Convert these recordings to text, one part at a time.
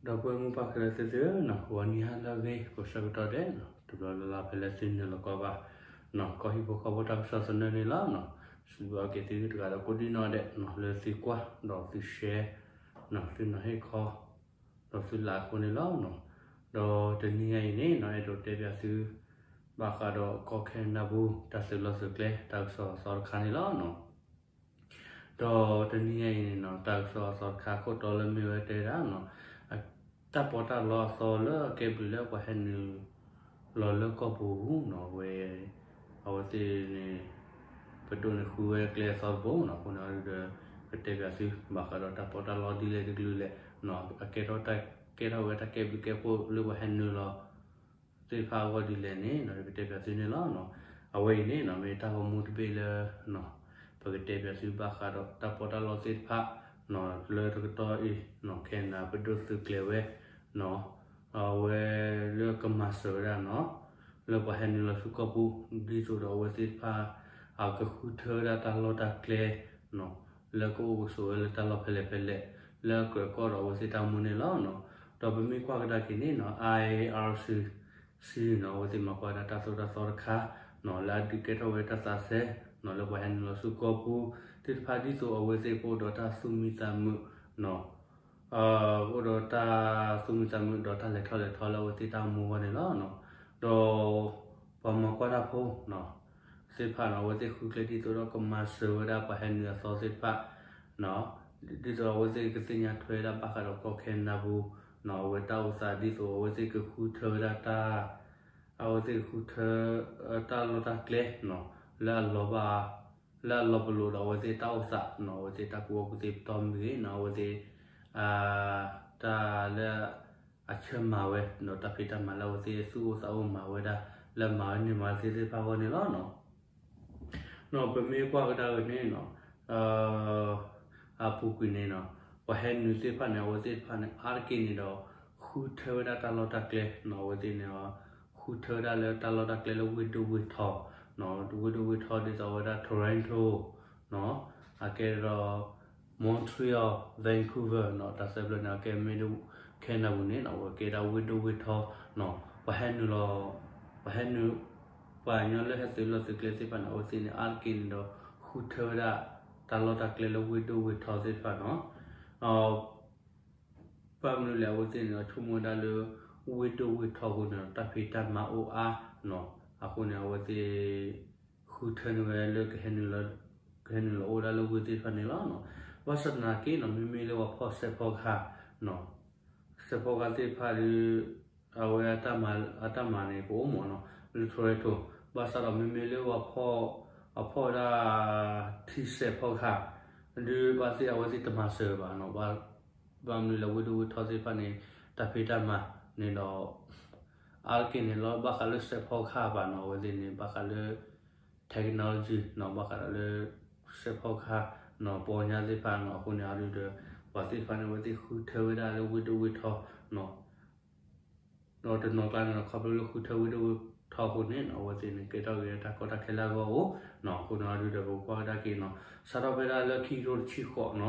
ဒီပုၢ်ဝဲၢ်မိၢ်ပၢ်ခဲလၢာ်သ့ၣ်ဧၢ, ဂီၤနံၤဟါလၢအဂ့ၤ ကိးဆၢကတီၢ်ဒဲး, တဘျီလၢ်လၢ်ဖဲလၢသုနုာ်လီၤကီးဘၣ် ကီၢ်ဟံၣ်ဖိဃီဖိတၢ်ကစီၣ်သနၢၣ်န့ၣ်လီၤ. စံးဘျုးက့ၤသုတဂၤဒီးကိးဒံနီၢ်ဒဲး လၢသုကွၢ်ဒီးသု share သုနီၤဟ့ၣ်ခီ ဒီးသုလၢအဃိန့ၣ်လီၤ. ဒီးတနံၤညါအံၤန့ၣ် အဲၣ်ဒိးတဲပၠးသု ဘၣ်ဃးဒီးကီၢ်ခဲနဒၤပူၤ တၢ်သုးလီၢ်သုးကျဲ တၢ်ကစီၣ်အသီတခါန့ၣ်လီၤ. ဒီးတနံၤညါအံၤန့ၣ်နီၤ တၢ်ကစီၣ်အသီတခါ ခိၣ်တီလၢမ့ၢ်ဝဲတဲဒၣ်နီၤ တၢ်ပီးတၢ်လီအသီလၢအကဲဘျုးလၢပှၤဟဲနုာ်လီၤလၢကီၢ်ပူၤနီၤ ဝဲ အဝဲသ့ၣ်န့ၣ် ပဒိၣ်န့ၣ်ဃုဝဲကျဲအသီတဘိနီၤ အဃိန့ၣ်ဒီး ကတဲပၠးသု ဘၣ်ဃးဒီးတၢ်ပီးတၢ်လီဒ်လဲၣ်တကလုာ်လဲၣ်နီၤ အကဲထီၣ် ကဲထီၣ်ဝဲတၢ်ကဲဘျုးကဲဖှိၣ်လၢပှၤဟဲနုာ်လီၤ သ့ၣ်တဖၣ်အဂီၢ်ဒ်လဲၣ်န့ၣ်နီၤ ကတဲပၠးသုန့ၣ်လီၤ. အဝဲအံၤန့ၣ်နီၤ မ့ၢ်တၢ်ဂီၤမူတဘ့ၣ်လၢ ပကတဲပၠးသုဘၣ်ဃးဒီးတၢ်ပီးတၢ်လီသ့ၣ်တဖၣ်နီၤ လၢတကတီၢ်အံၤနီၤ ခဲနဒၤပဒိၣ်သုးကျဲၤဝဲနီၤ အဝဲလၢကမၤစၢၤဝဲဒၣ်နီၤ လၢပှၤဟဲနုာ်လီၤဆူကီၢ်ပူၤ ဒ်သိးဒီးအဝဲသ့ၣ်တဖၣ် အကဃုထၢဝဲဒၣ်တၢ်လီၢ်တၢ်ကျဲနီၤ လၢကအိၣ်ကဆိးဝဲလၢတၢ်လီၢ်ဖဲလဲၣ်ဖဲလဲၣ် လၢကြၢးကီၢ်ဒီးအဝဲသ့ၣ်တၢ်မူန့ၣ်လီၤ. ဒီးပမ့ၢ်ကွၢ်ကဒါက့ၤန့ၣ်နီၤ I R C C နီၤ အဝဲသ့ၣ်မၤကွၢ်ဒၣ်တၢ်သိၣ်တၢ်သီတခါနီၤ လၢအဒုးကဲထီၣ်ဝဲတၢ်သးစဲနီၤ လၢပှၤဟဲနုာ်လီၤဆူကီၢ်ပူၤသ့ၣ်တဖၣ် ဒ်သိးအဝဲသ့ၣ်ကအိၣ်ဒီးတၢ်သူၣ်မံသးမုာ်နီၤ ကအိၣ်ဒီးတၢ်သူၣ်မံသးမုာ်ဒီးတၢ်လဲၤထီၣ်လဲၤထီလၢအဝဲသ့ၣ်တၢ်မူအဂီၢ်န့ၣ်လီၤ. ဒီးပှၤမၤကွၢ်တၢ်ဖိနီၤ သ့ၣ်တဖၣ်နီၤ အဝဲသ့ၣ်ဃုကျဲဒ်သိးဒီးကမၤစၢၤဝဲဒၣ်ပှၤဟဲနုာ်အသီသ့ၣ်တဖၣ်နီၤ ဒ်သိးအဝဲသ့ၣ်ကသ့ၣ်ညါထွဲဒၣ်ဘၣ်ဃးဒီးကီၢ်ခဲနဒၤပူၤနီၤ အဝဲတၢ်အိၣ်သးဒ်သိးအဝဲသ့ၣ်ကဃုထၢဝဲဒၣ်တၢ် အဝဲသ့ၣ်ကဃုထၢ တၢ်လီၢ်တၢ်ကျဲနီၤ လၢအလီၤဘၣ် လၢအလီၤပလိာ်ဒီးအဝဲသ့ၣ်တၢ်အိၣ်သးနီၤ အဝဲသ့ၣ်တၢ်ကူၣ်ဘၣ်ကူၣ်သ့ပတီၢ်မ့ၢ်ဂ့ၤနီၤ အဝဲသ့ၣ် တၢ်လၢ အဆၢမၤဝဲဒီးတၢ်ဖံးတၢ်မၤလၢအဝဲသ့ၣ်သူၣ်အိၣ်သးအိၣ်မၤဝဲဒၣ် လၢမၤဝဲန့ၢ်မၤသ့သ့ၣ်တဖၣ်အဂီၢ်န့ၣ်လီၤ. ဒီးပမ့ၢ်ကွၢ်ကဒါက့ၤန့ၣ်နီၤ အပူၤကွံာ်န့ၣ်နီၤ ပှၤဟဲနုာ်သ့ၣ်တဖၣ်န့ၣ် အဝဲသ့ၣ်တဖၣ်န့ၣ် အါတက့ၢ်န့ၣ်ဒီး ဃုထၢဝဲဒၣ်တၢ်လီၢ်တၢ်ကျဲနီၤ အဝဲသ့ၣ်န့ၣ် ဃုထၢဝဲဒၣ်လၢတၢ်လီၢ်တၢ်ကျဲလၢဝ့ၢ်ဒိၣ်ဝ့ၢ်ထီနီၤ ဝ့ၢ်ဒိၣ်ဝ့ၢ်ထီဒ်သိးဝဲဒၣ် Toronto နီၤ အကဲဒီး Montreal, Vancouver နီၤ တၢ်သၢဖျၢၣ်န့ၣ် အကဲမ့ၢ်ဒၣ် ခဲနဒၤပူၤန့ၣ်နီၤ အဝဲကဲဒၣ်ဝ့ၢ်ဒိၣ်ဝ့ၢ်ထီနီၤ ပှၤဟဲနုာ်လီၤ ပှၤဟဲနုာ် ပှၤကညီလၢဟဲသုးလီၢ်သုးကျဲသ့ၣ်တဖၣ်န့ၣ် အဝဲသ့ၣ်န့ၣ် အါတက့ၢ်န့ၣ်ဒီး ဃုထၢဝဲဒၣ် တၢ်လီၢ်တၢ်ကျဲလၢဝ့ၢ်ဒိၣ်ဝ့ၢ်ထီသ့ၣ်တဖၣ်နီၤ ဘၣ်မနုၤလဲၣ် အဝဲသ့ၣ်န့ၣ်ဒီး ဆိကမိၣ်ဝဲဒၣ်လၢ ဝ့ၢ်ဒိၣ်ဝ့ၢ်ထီအဃိန့ၣ်ဒီး တၢ်ဖံးတၢ်မၤအိၣ်အါနီၤ အဃိန့ၣ် အဝဲသ့ၣ် ဃုထၢန့ၢ်ဝဲလၢ ကဟဲနုာ်လီၤအိၣ်ဒၣ်လၢဝ့ၢ်သ့ၣ်တဖၣ်န့ၣ်လီၤ. ဘၣ်ဆၣ်သနာ်က့နီၤ မ့မ့ၢ်လၢပှၤဖီၣ်စဲးဖီကဟၣ်နီၤ စဲးဖီကဟၣ်သ့ၣ်တဖၣ်ဒီး အဝဲအတၢ်မၤန့ၣ် ကအိၣ်မးနီၤ လၢ Toronto ဘၣ်ဆၣ်ဒီးမ့မ့ၢ်လၢပှၤဖီၣ် အဖီၣ်ဝဲဒၣ် ထံစဲးဖီကဟၣ် ဒုးဘၣ်သ့ၣ်အဝဲသ့ၣ်တမၤစၢၤဘၣ်နီၤ ဘၣ်မနုၤလဲၣ် ဝ့ၢ်ဒိၣ်ဝ့ၢ်ထီသ့ၣ်တဖၣ်န့ၣ် တၢ်ဖံးတၢ်မၤန့ၣ်ဒီး အါတက့ၢ်န့ၣ်လီၤ ဘၣ်ဃးလၢစဲးဖီကဟၣ်ဘၣ်နီၤ အဝဲသ့ၣ်န့ၣ် ဘၣ်ဃးလၢ technology နီၤ ဘၣ်ဃးဒီးလၢ စဲးဖီကဟၣ်နီၤ ပီညါသ့ၣ်တဖၣ်နီၤ အဃိန့ၣ် အါဒုးဒီး ပှၤသ့ၣ်တဖၣ်န့ၣ် အဝဲသ့ၣ်ဃုထၢဝဲဒၣ်လၢဝ့ၢ်ဒိၣ်ဝ့ၢ်ထီနီၤ ဒီးတနီၤကျါန့ၣ်ဒီး ခီဖျိလၢဃုထၢဝ့ၢ်ဒိၣ်ဝ့ၢ်ထီအဃိန့ၣ်နီၤ အဝဲသ့ၣ်န့ၣ် ကဲထီၣ်က့ၤတၢ်ကီတၢ်ခဲလၢအဂီၢ်အိၣ်နီၤ အဃိန့ၣ် အါဒုးဒီး ပကွၢ်ကဒါက့ၤနီၤ စးထီၣ်ဖဲဒၣ်လၢခံကထိတဆံဃိးနီၤ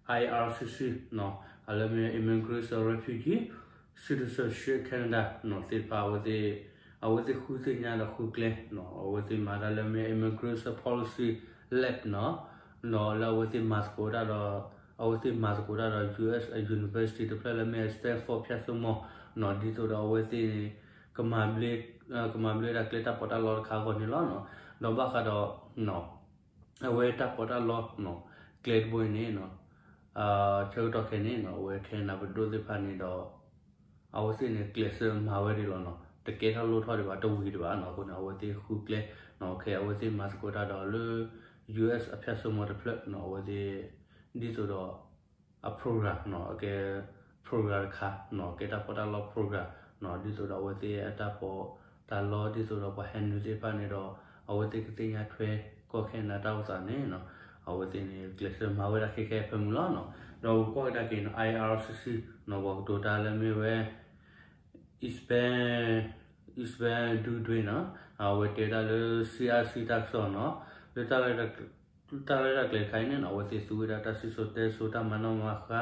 I R C C နီၤ အလၢမ့ၢ် Immigration Refugee Citizenship Canada နီၤ သ့ၣ်တဖၣ်အဝဲသ့ၣ် အဝဲသ့ၣ်ဃုသ့ၣ်ညါဒီးဃုကျဲနီၤ အဝဲသ့ၣ်မၤတၢ်လၢမ့ၢ် Immigration Policy Lab နီၤ ဒီးလၢအဝဲသ့ၣ်မၤသကိးတၢ်ဒီး အဝဲသ့ၣ်မၤသကိးတၢ်ဒီး U S အ university တဖျၢၣ်လၢမ့ၢ် Stanford ဖၠၣ်စိမိၤနီၤ ဒ်သိးဒီးအဝဲသ့ၣ်န့ၣ် ကမၤဘျါ ကမၤဘျါဒၣ်ကျဲတၢ်ပီးတၢ်လီတခါအဂီၢ်န့ၣ်လီၤ. ဒီးဘၣ်ဃးဒီး အဝဲတၢ်ပီးတၢ်လီနီၤ ကျဲတဘိအံၤန့ၣ်နီၤ ဆၢကတီၢ်ခဲအံၤန့ၣ်နီၤ အဝဲခဲနဒၤပဒိၣ်သ့ၣ်တဖၣ်န့ၣ်ဒီး အဝဲသ့ၣ်န့ၣ် ကျဲးစၢးမၤဝဲဒၣ်လီၤနီၤ တကဲထီၣ်လိၣ်ထီၣ်ဒံးဘၣ် တဝံၤဒံးဘၣ်နီၤ အဃိန့ၣ် အဝဲသ့ၣ်ဃုကျဲနီၤ ခဲအဝဲသ့ၣ်မၤသကိးတၢ်ဒီးလၢ U S အဖၠၣ်စိမိၤတဖျၢၣ်နီၤ အဝဲသ့ၣ် ဒ်သိးဒီး အ program နီၤ အကဲ program တခါနီၤ ကဲတၢ်ပီးတၢ်လီ program နီၤ ဒ်သိးဒီးအဝဲသ့ၣ်အတၢ်ပီးတၢ်လီ ဒ်သိးဒီးပှၤဟဲနုာ်သ့ၣ်တဖၣ်န့ၣ်ဒီး အဝဲသ့ၣ်ကသ့ၣ်ညါထွဲ ကီၢ်ခဲနဒၤတၢ်အိၣ်သးန့ၣ်နီၤ အဝဲသ့ၣ်န့ၣ် ကျဲးစၢးမၤဝဲဒၣ်ခဲခဲအံၤဖဲမုၢ်လီၤနီၤ. ဒီးပကွၢ်ကဒါက့ၤနီၤ I R C C နီၤ ပှၤကတိၤတၢ်လၢမ့ၢ်ဝဲ Isabelle Isabelle Dudre နီၤ အဝဲတဲတၢ်လၢ C R C တၢ်ကစီၣ်နီၤ လၢ တၢ်ရဲၣ်တၢ်ကျဲၤတခါအံၤန့ၣ်နီၤ အဝဲသ့ၣ်သူဝဲဒၣ်တၢ်စံၣ်စိၤတဲစိၤ တၢ်မၤနီၣ်မၤဃါ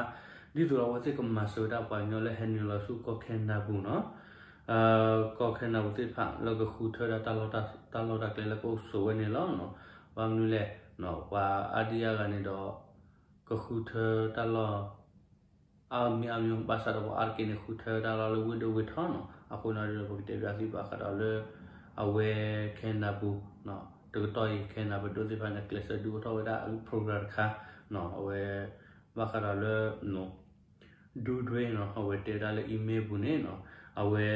ဒ်သိးဒီးအဝဲသ့ၣ်ကမၤစၢၤဝဲဒၣ်ပှၤကညီလၢဟဲနုာ်လီၤဆူကီၢ်ခဲနဒၤပူၤနီၤ, ကီၢ်ခဲနဒၤပူၤသ့ၣ်တဖၣ်လၢကဃုထၢဒၣ်တၢ်လီၢ်တၢ်ကျဲလၢကအိၣ်ဆိးဝဲန့ၣ်လီၤ. ဘၣ်မနုၤလဲၣ်, ပှၤအါဒံအါဂၤန့ၣ်ဒီး ကဃုထၢတၢ်လီၢ် အါမံၤအါမံၤ ဘၣ်ဆၣ်ဒီးပှၤအါတက့ၢ်န့ၣ် ဃုထၢတၢ်လီၢ်လၢဝ့ၢ်ဒိၣ်ဝ့ၢ်ထီနီၤ. အဃိန့ၣ်ဒီး ပကတဲဘၣ်သုဘၣ်ဃးဒီးလၢ အဝဲခဲနဒၤပူၤ တကတီၢ်အံၤ ခဲနဒၤပဒိၣ်သ့ၣ်တဖၣ်န့ၣ် ကျဲးစၢးဒုးအိၣ်ထီၣ်ဝဲဒၣ် program တခါနီၤ. အဝဲ ဘၣ်ဃးဒီးလၢ ဒူဒွဲနီၤ အဝဲတဲဝဲဒၣ်လၢ email ပူၤန့ၣ်နီၤ, အဝဲ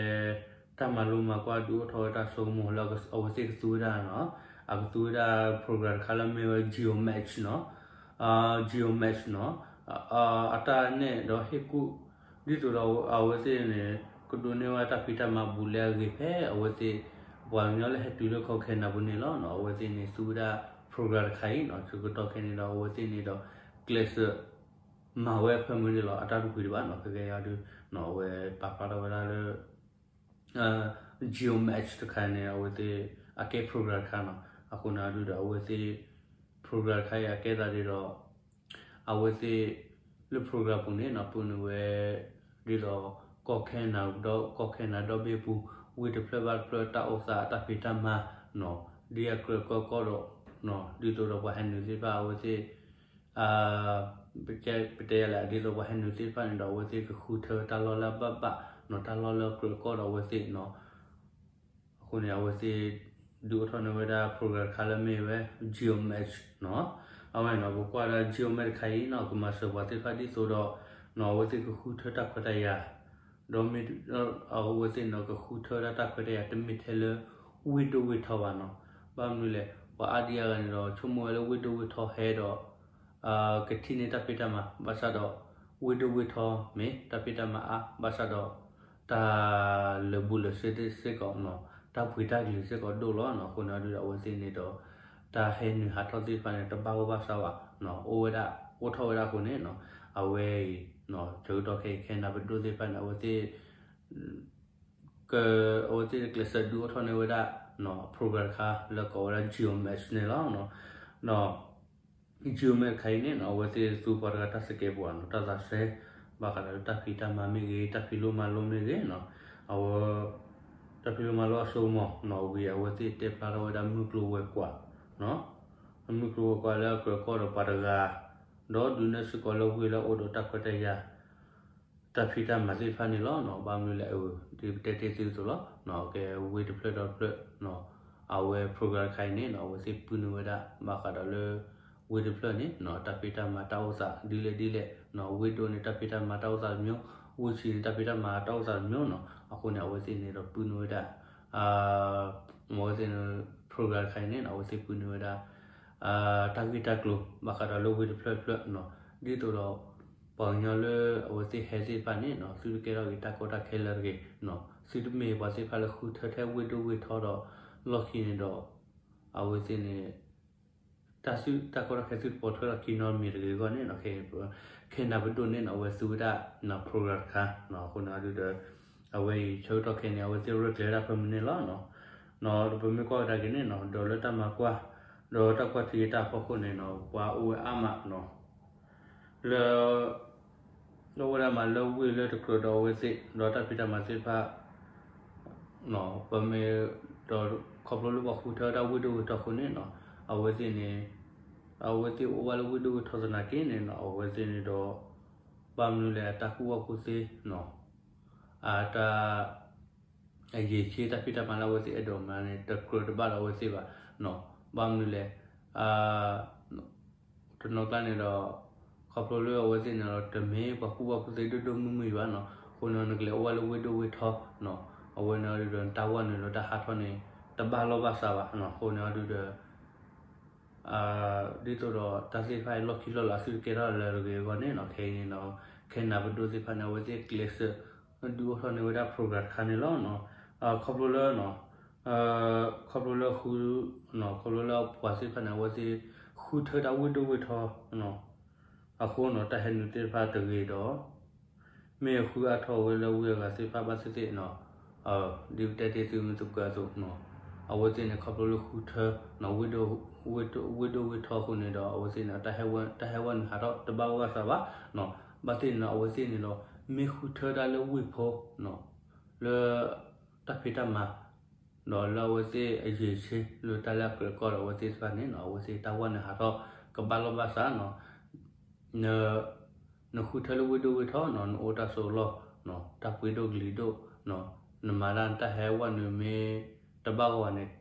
တၢ်မၤလိမၤကွၢ်ဒုးအိၣ်ထီၣ်ဝဲတၢ်ဆိကမိၣ်လၢအဝဲသ့ၣ်ကသူဝဲဒၣ်နီၤ, အကသူဝဲဒၣ် program တခါလၢမ့ၢ်ဝဲ GeoMatch နီၤ, GeoMatch နီၤ, အတၢ်နဲၣ်ဒီးဟ့ၣ်ကူၣ် ဒ်သိးဒီးအဝဲသ့ၣ်န့ၣ် ကဒိးန့ၢ်ဝဲတၢ်ဖံးတၢ်မၤဘူးလဲအဂ့ၤဖဲအဝဲသ့ၣ် ပှၤကညီလၢဟဲတုၤလၢကီၢ်ခဲနဒၤပူၤန့ၣ်လီၤ. အဝဲသ့ၣ်န့ၣ်သူဝဲဒၣ် program တခါအံၤနီၤ, ဆၢကတီၢ်ခဲန့ၣ်ဒီး အဝဲသ့ၣ်န့ၣ်ဒီး ကျဲးစၢး မၤဝဲအဖၢမုၢ်န့ၣ်လီၤ. အတၢ်တကွံာ်တဘၣ်နီၤ, ခဲကဲယၤဒုး အဝဲပာ်ဖျါထီၣ်ဝဲဒၣ်လၢ GeoMatch တခါန့ၣ် အဝဲသ့ၣ် အကဲ program တခါနီၤ. အဃိန့ၣ်ဒုးဒီး အဝဲသ့ၣ် program တခါအံၤအကဲသးဒ်ဒီး အဝဲသ့ၣ် လၢ program ပူၤန့ၣ်နီၤ ပူၤနုာ်ဝဲ ဒ်သိး ကီၢ်ခဲနဒၤဒီး ကီၢ်ခဲနဒၤဒီဘ့ၣ်ပူၤ ဝ့ၢ်တဖျၢၣ်ဘၣ်တဖျၢၣ် တၢ်အိၣ်သးအတၢ်ဖံးတၢ်မၤနီၤ, ဒ်အကြၢးကီကီၢ်ဒီး ဒ်သိးဒီးပှၤဟဲနုာ်သ့ၣ်တဖၣ်အဝဲသ့ၣ် ပတဲယၤလဲၣ် ဒ်သိးပှၤဟဲနုာ်သ့ၣ်တဖၣ်န့ၣ်ဒီး အဝဲသ့ၣ်ကဃုထၢတၢ်လီၢ်လၢအဘၣ်ဘၣ်နီၤ, တၢ်လီၢ်လၢအကြၢးကီၢ်ဒီးအဝဲသ့ၣ်နီၤ. အဃိန့ၣ် အဝဲသ့ၣ် ဒုးအိၣ်ထီၣ်န့ၢ်ဝဲဒၣ် program တခါလၢမ့ၢ်ဝဲ GeoMatch နီၤ. အဝဲန့ၣ် ပကွၢ်ဒၣ် GeoMatch တခါအံၤနီၤ ကမၤစၢၤပှၤသ့ၣ်တဖၣ်ဒ်သိးဒီး အဝဲသ့ၣ်ကဃုထၢတၢ်ခွဲးတၢ်ယာ် ဒီးမ့ၢ် အဝဲသ့ၣ်န့ၣ် ကဃုထၢဒၣ်တၢ်ခွဲးတၢ်ယာ် တမ့ၢ်ထဲလၢ ဝ့ၢ်ဒိၣ်ဝ့ၢ်ထီဘၣ်နီၤ. ဘၣ်မနုၤလဲၣ် ပှၤအါဒံအါဂၤန့ၣ်ဒီး ဆိကမိၣ်ဝဲလၢဝ့ၢ်ဒိၣ်ဝ့ၢ်ထီဟဲဒီး ကထံၣ်န့ၢ်တၢ်ဖံးတၢ်မၤ ဘၣ်ဆၣ်ဒီး ဝ့ၢ်ဒိၣ်ဝ့ၢ်ထီမ့ၢ်တၢ်ဖံးတၢ်မၤအါ ဘၣ်ဆၣ်ဒီး တၢ်လၢာ်ဘူၣ်လၢာ်စ့စ့ၢ်ကီးနီၤ, တၢ်ပှ့ၤတၢ်ကလံၤစ့ၢ်ကီးဒိၣ်လီၤနီၤ. အဃိန့ၣ်ဒုးဒီး အဝဲသ့ၣ်န့ၣ်ဒီး တၢ်ဟဲနုာ်ဟးထီၣ်သ့ၣ်တဖၣ်န့ၣ် တဘၣ်ဂီၢ်ဘၣ်စးဘၣ်နီၤ, အိၣ်ဝဲဒၣ် အိၣ်ထီၣ်ဝဲဒၣ်အဃိန့ၣ်နီၤ, အဝဲအံၤ ဆၢကတီၢ်ခဲအံၤ ခဲနဒၤပဒိၣ်သ့ၣ်တဖၣ်န့ၣ် အဝဲသ့ၣ် က အဝဲသ့ၣ်ကျဲးစၢးဒုးအိၣ်ထီၣ်န့ၢ်ဝဲဒၣ် program တခါလၢကိးဝဲဒၣ် GeoMatch န့ၣ်လီၤ. ဒီး GeoMatch တခါအံၤန့ၣ်နီၤ အဝဲသ့ၣ်သူပှၤတဂၤတၢ်ဆဲးကဲးပူၤနီၤ, တၢ်သးစဲ ဘၣ်ဃးဒီးတၢ်ဖံးတၢ်မၤမ့ၢ်ဂ့ၤ, တၢ်ဖံးလိမၤလိမ့ၢ်ဂ့ၤနီၤ, အဝဲ တၢ်ဖံးလိမၤလိအစိကမီၤနီၤ ဝံၤအဝဲသ့ၣ်တဲဖျါထီၣ်ဝဲဒၣ်မုၢ်ကျိၤဝဲၤကွာ် မုၢ်ကျိၤဝဲၤကွာ်လၢအကြၢးကီၢ်ဒီးပှၤတဂၤ, ဒီးဒုးနဲၣ်စ့ၢ်ကီးလၢဝ့ၢ်လၢအအိၣ်ဒီးတၢ်ခွဲးတၢ်ယာ် တၢ်ဖံးတၢ်မၤသ့ၣ်တဖၣ်န့ၣ်လီၤ. ဘၣ်မနုၤလဲၣ် ဒ်ပတဲတ့ၢ်သုအသိးလီၤ, ကဲဝ့ၢ်တဖျၢၣ်ဒီးတဖျၢၣ် အဝဲ program တခါအံၤန့ၣ်နီၤ အဝဲသ့ၣ်ပုၢ်နုာ်ဝဲဒၣ် ဘၣ်ဃးဒီးလၢ ဝ့ၢ်တဖျၢၣ်န့ၣ်နီၤ တၢ်ဖံးတၢ်မၤတၢ်အိၣ်သးဒ်လဲၣ်ဒ်လဲၣ်နီၤ, ဝ့ၢ်ဒိၣ်န့ၣ် တၢ်ဖံးတၢ်မၤတၢ်အိၣ်သးတမျိုး, ဝ့ၢ်ဆံးန့ၣ် တၢ်ဖံးတၢ်မၤတၢ်အိၣ်သးတမျိုးနီၤ. အဃိန့ၣ် အဝဲသ့ၣ်န့ၣ်ဒီးပုၢ်နုာ်ဝဲဒၣ် အဝဲသ့ၣ်န့ၣ် program တခါအံၤန့ၣ်နီၤ အဝဲသ့ၣ်ပုၢ်နုာ်ဝဲဒၣ် တၢ်ဂ့ၢ်တၢ်ကျိၤ ဘၣ်ဃးဒီးလၢဝ့ၢ်တဖျၢၣ်တဖျၢၣ်နီၤ, ဒ်သိးဒီး ပှၤကညီလၢအဝဲသ့ၣ်ဟဲသ့ၣ်တဖၣ်န့ၣ်နီၤ သုတကဲထီၣ်က့ၤတၢ်ကီတၢ်ခဲလၢတဂ့ၤနီၤ, သုတမ့ၢ်ပှၤသ့ၣ်တဖၣ်လၢဃုထၢထဲဝ့ၢ်ဒိၣ်ဝ့ၢ်ထီဒီး လီၢ်ခံန့ၣ်ဒီး အဝဲသ့ၣ်န့ၣ် တၢ်သုတၢ်ကီတၢ်ခဲသုတပိာ်ထွဲထီၣ်ခံနီတမံၤတဂ့ၤအဂီၢ်န့ၣ်နီၤ, ခဲ ခဲနဒၤပဒိၣ်န့ၣ်နီၤ အဝဲသူဝဲဒၣ်နီၤ program တခါနီၤ, အဃိန့ၣ်ဒုးဒီး အဝဲအံၤဆၢကတီၢ်ခဲအံၤန့ၣ် အဝဲသ့ၣ်ရဲၣ်ကျဲၤဝဲဒၣ်ဖဲမုၢ်န့ၣ်လီၤနီၤ. ဒီးပမ့ၢ်ကွၢ်ကဒါက့ၤန့ၣ်နီၤ ဒီးလၢတၢ်မၤကွၢ် ဒီးတၢ်ကွၢ်ထံဂ့ၤတၢ်ဖီခိၣ်န့ၣ်နီၤ ပှၤအိၣ်ဝဲအါမးနီၤ လၢ လၢအိၣ်ဝဲဒၣ်မးလၢဝ့ၢ်လၢတကြၢးဒီးအဝဲသ့ၣ် ဒီးတၢ်ဖံးတၢ်မၤသ့ၣ်တဖၣ် ပမ့ၢ် ဒီးခီဖျိလၢပှၤဃုထၢဝဲဒၣ်ဝ့ၢ်ဒိၣ်ဝ့ၢ်ထီအဃိန့ၣ်နီၤ အဝဲသ့ၣ်န့ၣ် အဝဲသ့ၣ်အိၣ်ဘၣ်လၢဝ့ၢ်ဒိၣ်ဝ့ၢ်ထီသနာ်က့န့ၣ်နီၤ အဝဲသ့ၣ်န့ၣ်ဒီး ဘၣ်မနုၤလဲၣ် အတၢ်ကူၣ်ဘၣ်ကူၣ်သ့နီၤ အတၢ် အရည်အချင်း တၢ်ဖံးတၢ်မၤလၢအဝဲသ့ၣ်အဲၣ်ဒိးမၤန့ၣ် တကြၢးတဘၣ်ဒီးအဝဲသ့ၣ်ဘၣ်နီၤ. ဘၣ်မနုၤလဲၣ် တနီၤကျါန့ၣ်ဒီး ခီဖျိလၢအဝဲသ့ၣ်န့ၣ်ဒီး တမ့ၢ်ပှၤကူၣ်ဘၣ်ကူၣ်သ့ဒိၣ်ဒိၣ်မုၢ်မုၢ်ဘၣ်နီၤ. အဃိန့ၣ် နကလဲၤအိၣ်ဘၣ်လၢဝ့ၢ်ဒိၣ်ဝ့ၢ်ထီနီၤ အဝဲန့ၣ်ဒီး တၢ်ဝဲနုာ်လီၤတၢ်ဟးထီၣ်န့ၣ် တဘၣ်လီၢ်ဘၣ်စးဘၣ်နီၤ. အဃိန့ၣ်ဒုးဒီး ဒ်သိးဒီးတၢ်သ့ၣ်တဖၣ်အံၤလီၢ်ခံလီၢ်လၤသုတကဲထီၣ်လၢတဂ့ၤအဂီၢ်န့ၣ်နီၤ ခဲအံၤန့ၣ်နီၤ ခဲနဒၤပဒိၣ်သ့ၣ်တဖၣ်န့ၣ် အဝဲသ့ၣ်ကျဲးစၢး ဒုးအိၣ်ထီၣ်န့ၢ်ဝဲဒၣ် program တခါန့ၣ်လီၤ. ခီဖျိလၢ ခီဖျိလၢဃု ခီဖျိလၢပှၤသ့ၣ်တဖၣ်န့ၣ် အဝဲသ့ၣ်ဃုထၢတၢ်ဝ့ၢ်ဒိၣ်ဝ့ၢ်ထီ အဃိနီၤ တၢ်ဟဲနုာ်သ့ၣ်တဖၣ်တဂ့ၤဒီး မ့ၢ်အဃုအါထီၣ်ဝဲလၢဝ့ၢ်အဂၤသ့ၣ်တဖၣ်ဘၣ်သ့ၣ်သ့ၣ်နီၤ ဒ်ပတဲတ့ၢ်သုမ့ၢ်သကိးအသိးနီၤ အဝဲသ့ၣ်န့ၣ် ခီဖျိလၢဃုထၢ ဝ့ၢ်ဒိၣ်ဝ့ၢ်ထီအဃိန့ၣ်ဒီး အဝဲသ့ၣ်န့ၣ် တၢ်ဟဲဝဲနုာ်ဟးထီၣ်တဘၣ်ဘၣ်ဘၣ်စးဘၣ်နီၤ. ဘၣ်သ့ၣ်န့ၣ်နီၤ အဝဲသ့ၣ်န့ၣ်ဒီး မ့ၢ်ဃုထၢဒၣ်လၢဝ့ၢ်ဖိနီၤ လၢတၢ်ဖံးတၢ်မၤ ဒီးလၢအဝဲသ့ၣ်အရည်အချင်း လၢတၢ်လၢအကြၢးကီၢ်ဒီးအဝဲသ့ၣ်တဖၣ်န့ၣ်နီၤ အဝဲသ့ၣ်တၢ်ဝဲန့ၣ်ဟးထီၣ်ကဘၣ်လီၢ်ဘၣ်စးနီၤ နဃုထၢလၢဝ့ၢ်ဒိၣ်ဝ့ၢ်ထီနီၤ နအိၣ်တၢ်ဆိးလီၢ်နီၤ တၢ်ပှ့ၤဒိၣ်ကလံၤဒိၣ်နီၤ နမၤဒၣ်နတၢ်ဟဲဝဲန့ၣ်မ့ၢ်တဘၣ်ဂီၢ်ဘၣ်န့ၣ်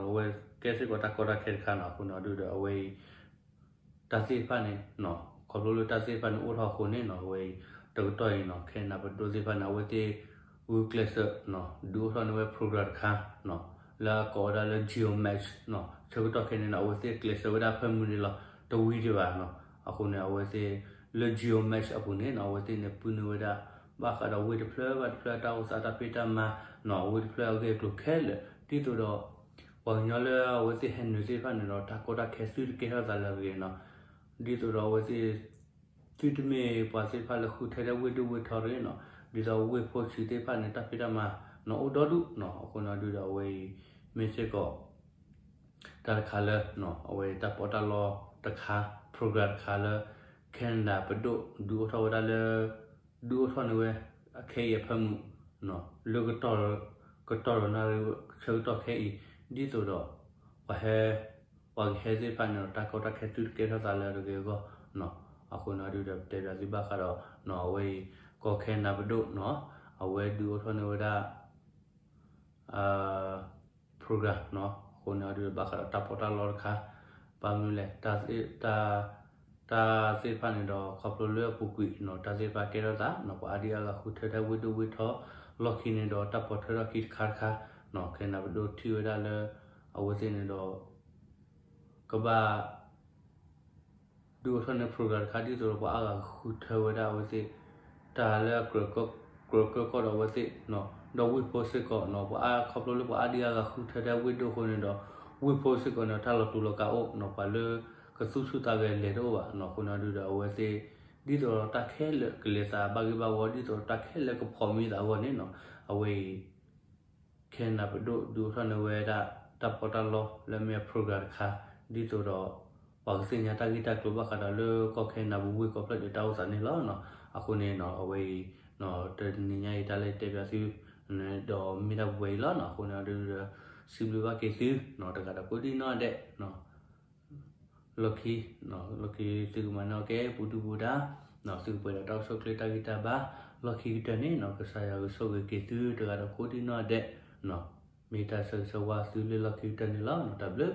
အဝဲကဲစ့ၢ်ကီးတၢ်ကီတၢ်ခဲတခါနီၤ အဃိန့ၣ်ဒုဒီးအဝဲအံၤ တၢ်သ့ၣ်တဖၣ်န့ၣ်နီၤ ခီဖျိလၢတၢ်သ့ၣ်တဖၣ်န့ၣ်အိၣ်ထီၣ်အဃိန့ၣ်နီၤ အဝဲအံၤ တကတီၢ်အံၤနီၤ ခဲနၢ်ပဒိၣ်သ့ၣ်တဖၣ်န့ၣ် အဝဲသ့ၣ်ဂုာ်ကျဲးစၢးနီၤ ဒုးအိၣ်ထီၣ်န့ၢ်ဝဲ program တခါနီၤ လၢအကိးဝဲဒၣ်လၢ Geo Match နီၤ ဆၢကတီၢ်ခဲအံၤန့ၣ်နီၤ အဝဲသ့ၣ်ကျဲးစၢးဝဲဒၣ်ဖၢမုၢ်န့ၣ်လီၤ တဝံၤဒံးဘၣ်နီၤ အဃိန့ၣ် အဝဲသ့ၣ်လၢ Geo Match အပူၤန့ၣ်နီၤ အဝဲသ့ၣ်န့ၣ် ပုၢ်နုာ်ဝဲဒၣ် ဘၣ်ဃးဒီးဝ့ၢ်တဖျၢၣ်ဘၣ်တဖျၢၣ် တၢ်အိၣ်သးတၢ်ဖံးတၢ်မၤနီၤ အဝ့ၢ်တဖျၢၣ်အဂ့ၢ်အကျိၤခဲလၢာ် ဒ်သိးဒီး ပှၤကညီလၢအဝဲသ့ၣ်ဟဲနုာ်သ့ၣ်တဖၣ်န့ၣ်ဒီး တၢ်ကီတၢ်ခဲသုတကဲထီၣ်သးလၢအဂ့ၤနီၤ ဒ်သိးဒီးအဝဲသ့ၣ် သုတမ့ၢ်ပှၤသ့ၣ်တဖၣ်လၢဃုထၢဒၣ်ဝ့ၢ်ဒိၣ်ဝ့ၢ်ထီတဂ့ၤနီၤ ဒ်သိးဝ့ၢ်ဖိဆံးသ့ၣ်တဖၣ်န့ၣ် တၢ်ဖံးတၢ်မၤနီၤ အိၣ်ဒီဒူၣ်နီၤ အဃိန့ၣ်ဒုဒီးအဝဲအံၤ မ့ၢ်စ့ၢ်ကီး တၢ်တခါလၢ အဝဲတၢ်ပီးတၢ်လီတခါ program တခါလၢ ခဲနၢ်ပဒိၣ်ဒုးအိၣ်ထီၣ်ဝဲဒၣ်လၢ ဒုးအိၣ်ထီၣ်န့ၢ်ဝဲ အခဲအံၤအဖၢမုၢ် လၢ ကတီၢ်ဒီးနၣ်ရံၣ်ဆၢကတီၢ်ခဲအံၤ ဒ်သိးဒီး ပှၤဟဲ ပှၤကဟဲသ့ၣ်တဖၣ်န့ၣ်ဒီး တၢ်ကီတၢ်ခဲသုတကဲထီၣ်သးလၢတဂ့ၤအဂီၢ်နီၤ အဃိန့ၣ်ဒုဒီး ပတဲဘၣ်သုဘၣ်ဃးဒီးနီၤ အဝဲအံၤ ကီၢ်ခဲနၢ်ပဒိၣ်နီၤ အဝဲဒုးအိၣ်ထီၣ်န့ၢ်ဝဲဒၣ် program နီၤ အဃိန့ၣ်ဒု ဘၣ်ဃးဒီးတၢ်ပီးတၢ်လီတခါ ဘၣ်မနုၤလဲၣ် တၢ်သ့ၣ်တဖၣ်န့ၣ်ဒီး ခီဖျိလၢအပူၤကွံာ်နီၤ တၢ်သ့ၣ်တဖၣ်ကဲထီၣ်သးနီၤ ပှၤအါဒံအါဂၤဃုထၢတၢ်ဝ့ၢ်ဒိၣ်ဝ့ၢ်ထီ လီၢ်ခံန့ၣ်ဒီး တၢ်ပီးထၢထီၣ်ခံတခါတခါနီၤ ခဲနၢ်ပဒိၣ်ထံၣ်ဝဲဒၣ်လၢ အဝဲသ့ၣ်န့ၣ်ဒီး ကဘၣ် ဒုးအိၣ်ထီၣ်န့ၢ် program တခါ ဒ်သိးဒီးပှၤအါဂၤဃုထၢဝဲဒၣ်အဝဲသ့ၣ် တၢ်လၢအကြၢးကီၢ်ဒီးအဝဲသ့ၣ်နီၤ ဒီးဝ့ၢ်ဖိစ့ၢ်ကီးနီၤ ပှၤအါခီဖျိလၢပှၤအါဒံအါဂၤဃုထၢဒၣ်ဝ့ၢ်ဒိၣ်အဃိန့ၣ်ဒီး ဝ့ၢ်ဖိစ့ၢ်ကီးန့ၣ် တၢ်လီၤတူာ်လီၤကာ်အိၣ်နီၤ ပှၤလၢကသူၣ်ဆူၣ်သးဂဲၤလဲၤတအိၣ်ဘၣ်နီၤ အဃိန့ၣ်ဒုဒီးအဝဲသ့ၣ် ဒ်သိးဒီးတၢ်ခဲလၢာ်ကလဲၤသးဘၣ်ဂ့ၢ်ဘၣ်ဝီ ဒ်သိးဒီးတၢ်ခဲလၢာ်ကဖီၣ်မံသးအဂီၢ်န့ၣ်နီၤ အဝဲအံၤ ခဲနၢ်ပဒိၣ်ဒုးအိၣ်ထီၣ်န့ၢ်ဝဲဒၣ် တၢ်ပီးတၢ်လီလၢအမ့ၢ်အ program တခါ ဒ်သိးဒီး ပှၤကသ့ၣ်ညါတၢ်ဂ့ၢ်တၢ်ကျိၤဘၣ်ဃးဒီးလၢကီၢ်ခဲနၢ်ပူၤ ဝ့ၢ်ကိးဖျၢၣ်ဒီးတၢ်အိၣ်သးန့ၣ်လီၤနီၤ. အဃိန့ၣ်နီၤ အဝဲအံၤ တနံၤညါအံၤတၢ်လၢတဲပၠးသု ဒီးမ့ၢ်ဒၣ်ပဝဲအံၤလီၤနီၤ. အဃိန့ၣ်ဒီး စံးဘျုးဘၣ်က့ၤသုနီၤ တဂၤဒီးကိးဒံနီၢ်ဒဲး လီၢ်ခံ လီၢ်ခံသုကမၤန့ၢ်အီၤကဲ ပူၤဒုၣ်ပူၤဒါ သုကပှဲၤဒီးတၢ်အိၣ်ဆူၣ်အိၣ်ချ့တၢ်ဂံၢ်တၢ်ဘါ လီၢ်ခံကတၢၢ်န့ၣ်နီၤ ကစၢ်ယွၤကဆိၣ်ဂ့ၤက့ၤသုတဂၤဒီးကိးဒံနီၢ်ဒဲး မ့ၢ်တၢ်ဆၢဂ့ၤဆၢဝါသုလၢလီၢ်ခံကတၢၢ်န့ၣ်လီၤ. တၢ်ဘျုး